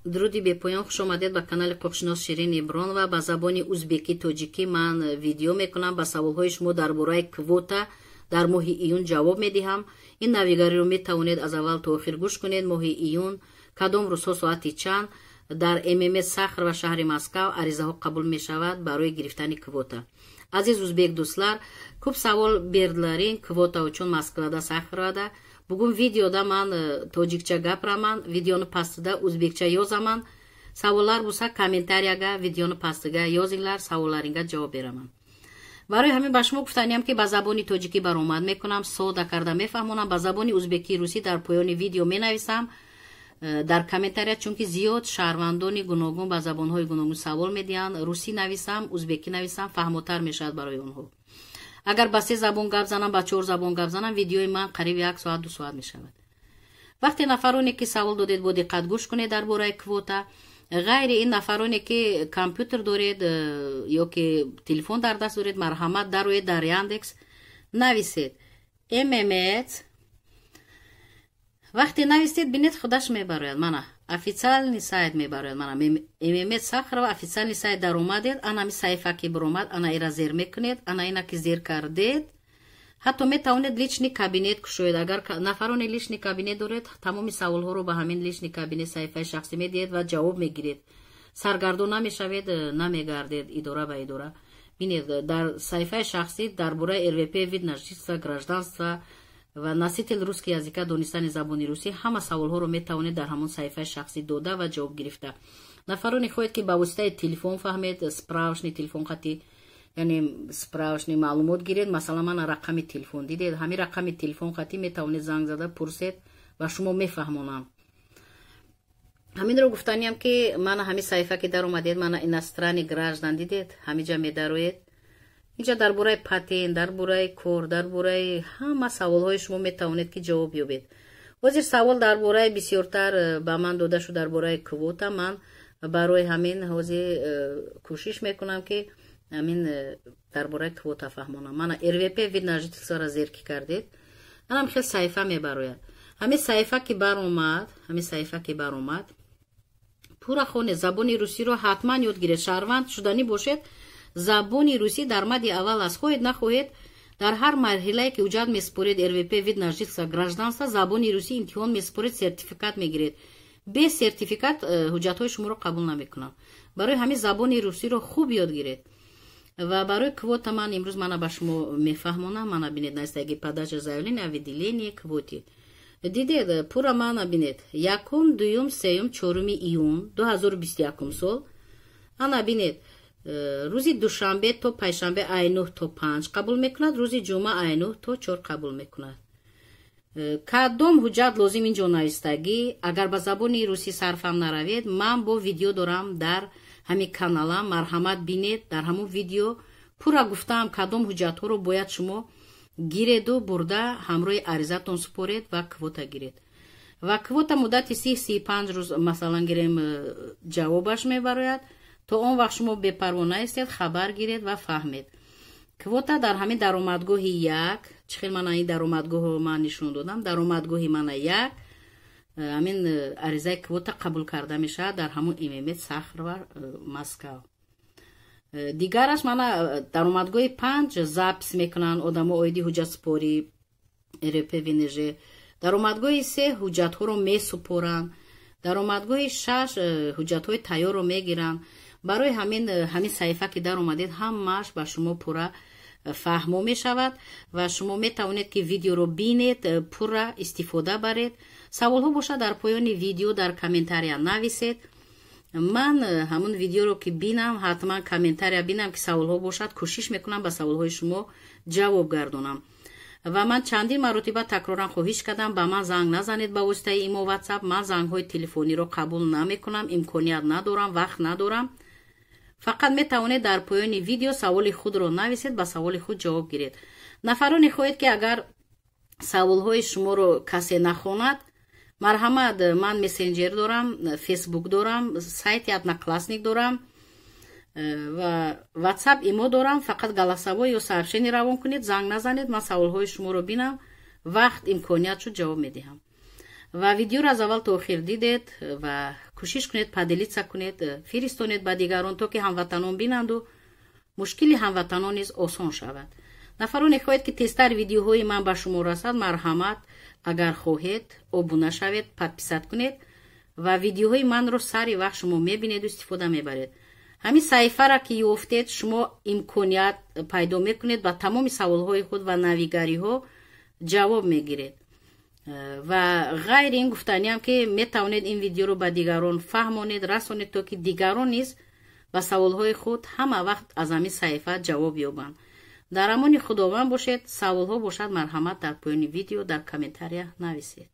Дуруди бепоён, хуш омадед ба канали ҳуқуқшинос Ширин Ибронова. Ба забони узбекӣ, тоҷикӣ ман видео мекунам. Ба саволҳои шумо дар бораи квота дар моҳи июн ҷавоб медиҳам. Ин навигариро метавонед аз аввал то охир гӯш кунед. Моҳи июн кадом рӯзҳо, соати чанд дар ММС Сахарова, шаҳри Москав аризаҳо қабул мешавад барои гирифтани квота? Aziz o'zbek do'stlar, ko'p savol berdilaring kvota uchun Moskvada, Saxarovada. Bugun videoda man tojikcha gapiraman, videoni pastida o'zbekcha yozaman. Savollar bo'lsa, kommentariyaga, videoni pastiga yozinglar, savollaringga javob beraman. Барои ҳамин ба шумо гуфтаниям, ки ба забони тоҷикӣ баромад мекунам, сода карда мефаҳмонам, ба забони узбекӣ, русӣ дар поёни видео менависам дар комментария, чунки зиёд шаҳрвандони гуногун ба забонҳои гуногун савол медиҳанд. Русӣ нависам, узбекӣ нависам, фаҳмотар мешавад барои онҳо. Агар ба се забон гап занам, ба чор забон гап занам, видеои ман қариб як соат, 2 соат мешавад. Вақте нафароне ки савол додед, бо диққат гӯш кунед дар бораи квота. Ғайри ин, нафароне ки компютер доред ё ки телефон дар даст доред, марҳамат, дароед дар Яндекс, нависед ММС. Вақте нависед, бинед, худаш мебарояд, мана официальный сайт мебарояд, мана ММС Сахарова, официальный сайт даромадед. Ана ҳами саҳифа ки биромад, ана ира зер мекунед. Ана ина ки зер кардед, ҳатто метавонед личный кабинет кушоед. Агар нафароне личный кабинет доред, тамоми саволҳоро ба ҳамин личный кабинет, саҳифаи шахсӣ медиҳед ва ҷавоб мегиред. Саргардон намешавед, намегардед идора ба идора. Бинед, дар саҳифаи шахсӣ дар бораи РВП, вид на жительство, гражданство ва носитель русский языка, донистани забони русӣ, ҳама саволҳоро метавонед дар ҳамон саҳифаи шахсӣ дода ва ҷавоб гирифта. Нафароне хоҳед, ки ба воситаи телефон фаҳмед, справочный телефон қати, яъне справочный маълумот гиред, масалан, мана рақами телефон дидед, ҳамин рақами телефон қати метавонед занг зада пурсед ва шумо мефаҳмонам. Ҳаминро гуфтаниям, ки мана ҳамин саҳифа ки даромадед, мана иностранный граждан дидед, ҳамиҷа медароед. Инҷа дар бораи патент, дар бораи кор, дар бораи ҳама саволҳои шумо метавонед, ки ҷавоб ёбед. Ҳозир савол дар бораи бисёртар ба ман дода шуд дар бораи квота. Ман барои ҳамин ҳозир кӯшиш мекунам, ки ҳамин дар бораи квота фаҳмонам. Мана РВП, вид на жительство ро зер ки кардед, анам хел саҳифа мебарояд. Ҳамин саҳифа ки баромад, ҳамин саҳифа ки баромад, пурра хонед. Забони русиро ҳатман ёд гиред. Шаҳрванд шуданӣ бошед, забони русӣ дар мади аввал аст. Хоҳед, нахоҳед, дар ҳар марҳилае ки ҳуҷҷат месупоред, РВП, вид на жительство, гражданство, забони русӣ имтиҳон месупоред, сертификат мегиред. Бе сертификат ҳуҷҷатҳои шуморо қабул намекунам. Барои ҳамин забони русиро хуб ёд гиред. Ва барои квота ман имрӯз мана ба шумо мефаҳмонам. Мана бинед, наистаги подача заявления о выделении квоты дидед пурра. Мана бинед, 1, 2, 3, 4 июн 2021 сол. Ана бинед, рӯзи душанбе то панҷшанбе ай 9 то 5 қабул мекунад, рӯзи ҷумъа ай 9 то 4 қабул мекунад. Кадом ҳуҷҷат лозим, инҷо навистагӣ. Агар ба забони русӣ сарфам наравед, ман бо видео дорам дар ҳамин каналам, марҳамат, бинед. Дар ҳамон видео пурра гуфтаам, кадом ҳуҷҷатҳоро бояд шумо гиреду бурда ҳамроҳи аризатон супоред ва квота гиред. Ва квота муддати 30-35 рӯз, масалан гирем, ҷавобаш мебарояд. То он вақт шумо бепарво наистед, хабар гиред ва фаҳмед. Квота дар ҳамин даромадгоҳи як, чӣ хел мана ин даромадгоҳро ман нишон додам, даромадгоҳи мана як, ҳамин аризаи квота қабул карда мешавад дар ҳамон ММС Сахарова, Москав. Дигараш, мана даромадгоҳи панҷ запись мекунанд одамо оиди ҳуҷҷатсупорӣ РВП, ВНЖ. Даромадгоҳи се ҳуҷҷатҳоро месупоранд, даромадгоҳи шаш ҳуҷҷатҳои тайёрро мегиранд. Барои ҳамин ҳамин саҳифа ки даромадед, ҳамааш ба шумо пурра фаҳмо мешавад ва шумо метавонед, ки видеоро бинед, пурра истифода баред. Саволҳо бошад, дар поёни видео дар комментария нависед. Ман ҳамун видеоро ки бинам, ҳатман комментария бинам, ки саволҳо бошад, кӯшиш мекунам, ба саволҳои шумо ҷавоб гардонам. Ва ман чандин маротиба такроран хоҳиш кардам, ба ман занг назанед ба воситаи ИМО, Ватсап. Ман зангҳои телефониро қабул намекунам, имконият надорам, вақт надорам. Фақат метавонед дар поёни видео саволи худро нависед, ба саволи худ ҷавоб гиред. Нафароне хоҳед, ки агар саволҳои шуморо касе нахонад, марҳамат, ман мессенҷер дорам, Фейсбук дорам, сайти Одноклассник дорам ва Ватсап, ИМО дорам. Фақат голосовой ё сообщение равон кунед, занг назанед. Ман саволҳои шуморо бинам, вақт, имконият шуд, ҷавоб медиҳам. Ва видеоро аз аввал то охир дидед ва Кӯшиш кунед, поделиться кунед, фиристонед ба дигарон, то ки ҳамватанон бинанду мушкили ҳамватанон низ осон шавад. Нафароне хоҳед, ки тезтар видеоҳои ман ба шумо расад, марҳамат, агар хоҳед, обуна шавед, подписать кунед ва видеоҳои манро сари вақт шумо мебинеду истифода мебаред. Ҳамин саҳифара ки ёфтед, шумо имконият пайдо мекунед, ба тамоми саволҳои худ ва навигариҳо ҷавоб мегиред. Ва ғайри ин, гуфтаниам, ки метавонед ин видеоро ба дигарон фаҳмонед, расонед, то ки дигарон низ ба саволҳои худ ҳама вақт аз ҳамин саҳифа ҷавоб ёбанд. Дар амони Худованд бошед. Саволҳо бошад, марҳамат, дар поёни видео дар комментария нависед.